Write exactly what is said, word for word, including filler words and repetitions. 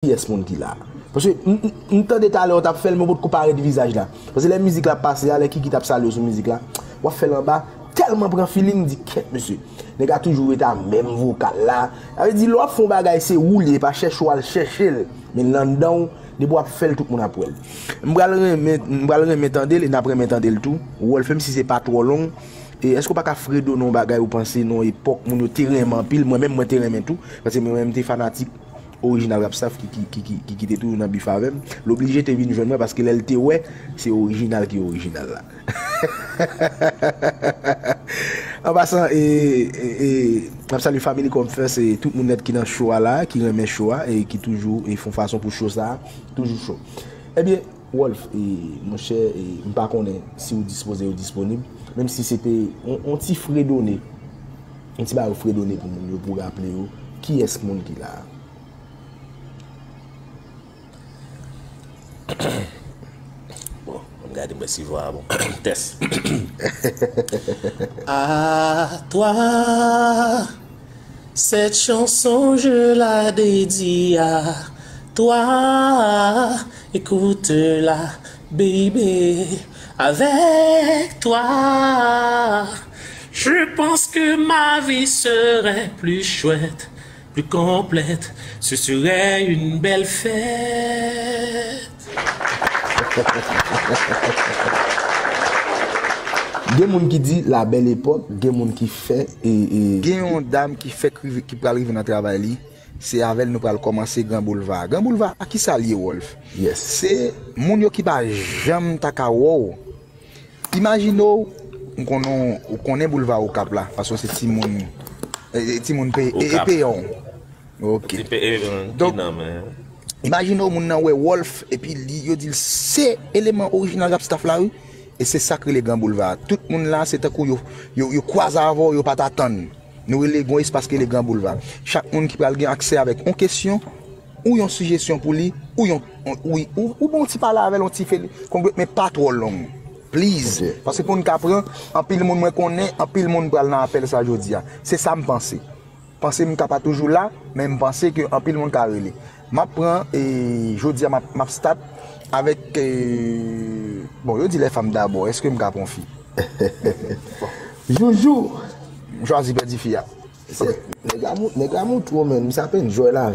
kiyès moun ki la. Paske m, m, m tande talè w t ap fè l, men w potko parèt vizaj la. Paske lè mizik la ap pase a, lè Kiki t ap salye w sou mizik la, w ap fè l anba, tèlman pran feeling, m di, kèt, mesye. Nèg la toujou rete a menm vokal la. Sa vle di, lè w ap fè yon bagay, se ou li ye, pa chèche w al chèche l. Men l anndan w, depi w ap fè l, tout moun ap wè l. M pral renmen, m pral renmen tande l, e n ap renmen tande l tou. Rolf, menm si se pa twò long, e èske w pa ka fredone yon bagay ou panse nan yon epòk moun yo te renmen anpil, mwen menm mwen te renmen tou, paske mwen menm m te fanatik orijinal Rap Staff ki, ki, ki, ki, ki, ki te toujou nan bif avè m. L oblije te vin jwenn mwen paske lè l te wè, se orijinal ki orijinal la. An pasan, e, e, e, m ap salye Family Come First e tout moun nèt ki nan cho a la, ki renmen cho a e ki toujou e fè yon fason pou cho sa a toujou cho. Ebyen, Rolf, e, monchè, e, m pa konnen si w dispoze ou disponib, menm si se te yon, yon ti fredone, yon ti bagay ou fredone pou moun yo, pou raple yo kiyès moun ki la a. Bon, ann gade mwen si vwa a bon. Tès. À toi, cette chanson je la dédie à toi. Écoute-la, baby, avec toi. Je pense que ma vie serait plus chouette, plus complète, ce serait une belle fête. Gen moun ki di la belle époque, gen moun ki fè e, e, Gen yon dam ki fèk rive, ki pral rive nan travay li. Se avè l nou pral kòmanse Gran Boulva. Gran Boulva, a kisa l ye, Rolf? Yes. Se moun yo ki pa janm ta ka wè w. Imajine w, m konnen w, ou konnen Boulva Okap la, paske w se timoun, e, e, timoun pe, e, e, Okap. Peyon. Ok. Ti pe, e, e, Donk, ki nan men. Imajine w, moun nan wè Rolf, epi li, yo di l se eleman orijinal Rap Staff la, wi. E se sa k rele Gran Boulva. Tout moun la, se tankou yo, yo, yo kwaze avè w, yo pa t atann. Nou rele, gen yon espas ki rele Gran Boulva. Chak moun ki pral gen aksè avèk yon kesyon, ou yon sijesyon pou li, ou yon, ou, ou, ou, ou bon ti pale avè l, yon ti fè l, konn, men pa twò long. Please. Ok. Paske pou n ka pran, anpil moun mwen konnen, anpil moun pral nan apèl sa jodi a. Se sa m panse. Panse m ka pa toujou la, men m panse ke anpil moun ka rele. M ap pran, e, jodi a m ap, m ap start avèk, e, bon, yo di les femmes d'abord, èske m ka pran fi? Joujou. M chwazi pèdi fi a. Nèg la mou, nèg la mou twò, men. Misye apenn jòy la.